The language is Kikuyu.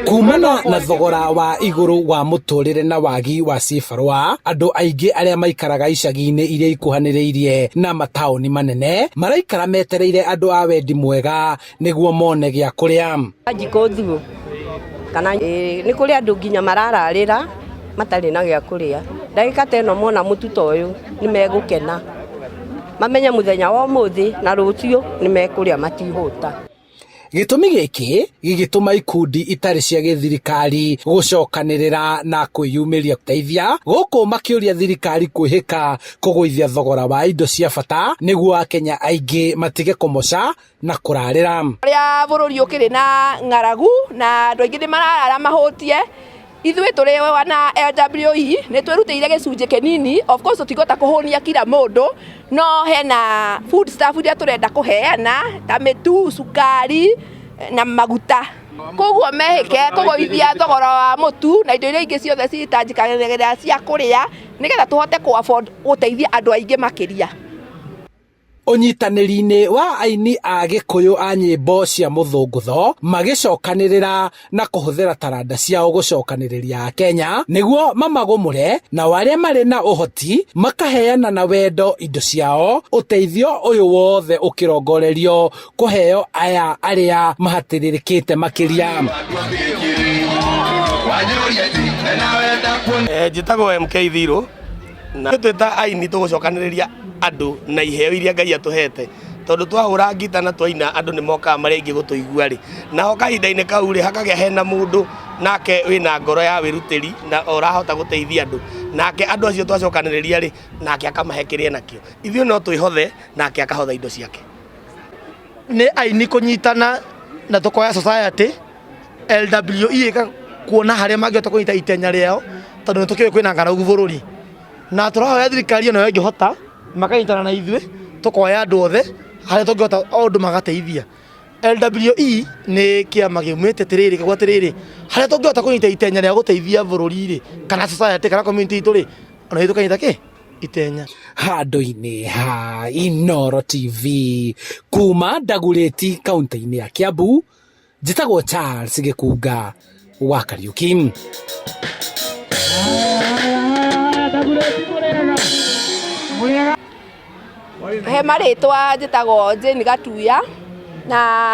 Kumana na thogora wa igũrũ wa mũtũrĩre na wagi wa cibarũa, andũ aingĩ arĩa maikaraga icagi-inĩ iria ikuhanĩrĩirie na mataũni manene maraikara metereire andũ a wendi mwega nĩguo mone gĩa kũrĩa. Njikũ thuo kana nĩ kũrĩ andũ nginya marararĩra matarĩ na gĩa kũrĩa. Ndagĩka ta ĩno mona mũtu ta ũyũ nĩ megũkena, mamenye mũthenya wa ũmũthĩ na rũciũ nĩ mekũrĩa matihũta. Gĩtũmi gĩkĩ gĩgĩtũma ikundi itarĩ cia gĩthirikari gũcokanĩrĩra na kwĩyumĩria gũteithia gũkũ makĩũria thirikari kwĩhĩka kũgũithia thogora wa indo cia bata nĩguo akenya aingĩ matige kũmoca na kũrarĩra. Ũrĩa bũrũri ũkĩrĩ na ng'aragu na andũ aingĩ nĩ mararara mahũtie, ithuĩ tũrĩ na LWE nĩ twĩrutĩire gĩcunjĩ kĩnini. Of course tũtingĩhota kũhũnia kila mũndũ, no hena food stuff iria tũrenda kũheana ta mĩtu, cukari na maguta. Koguo mehĩke kũgũithia thogora wa mũtu na indo iria ingĩ ciothe citanjĩkagĩra cia kũrĩa nĩgetha tũhote kũ afford gũteithia andũ aingĩ makĩria. Ũnyitanĩri-inĩ wa aini a Gĩkũyũ a nyĩmbo cia mũthũngũtho magĩcokanĩrĩra na kũhũthĩra taranda ciao gũcokanĩrĩria Akenya nĩguo mamagũmũre, nao arĩa marĩ na ũhoti makaheana na wendo indo ciao. Ũteithio ũyũ wothe ũkĩrongorerio kũheo aya arĩa mahatĩrĩrĩkĩte makĩria. Njĩtagwo MK Thirũ na twĩ ta aini tũgũcokanĩrĩria andũ na iheo iria Ngai atũhete, tondũ twahũra ngita na twaina andũ nĩ mokaga marĩ aingĩ gũtũigua rĩ, naho kahinda-inĩ kau rĩ hakagĩa hena mũndũ nake wĩna ngoro ya wĩrutĩri na ũrahota gũteithia andũ, nake andũ acio twacokanĩrĩria rĩ, nake akamahe kĩrĩa nakĩo. Ithuĩ no twĩhothe nake akahotha indo ciake. Nĩ aini kũnyitana na tũkoya society LWE ĩka kuona harĩa mangĩhota kũnyita itenya rĩao, tondũ nĩ tũkĩũĩ kwĩna ng'aragu bũrũri, na tũrahoya thirikari ĩno ĩngĩhota makanyitana na ithuĩ, tũkoya andũ othe harĩa tũngĩhota o ũndũ magateithia. LWE nĩ kĩama gĩumĩte atĩrĩrĩ kĩgwa atĩrĩrĩ, harĩa tũngĩhota kũnyita itenya rĩa gũteithia bũrũri rĩ, kana society kana community itũ rĩ, ona ithuĩ tũkanyita kĩ itenya. Handũ-inĩ ha Inooro TV kuma Ndagurĩti kaunti-inĩ ya Kiambu, njĩtagwo Charles Gĩkunga wa Kariuki. He marĩtwa njĩtagwo Jane Gatuya na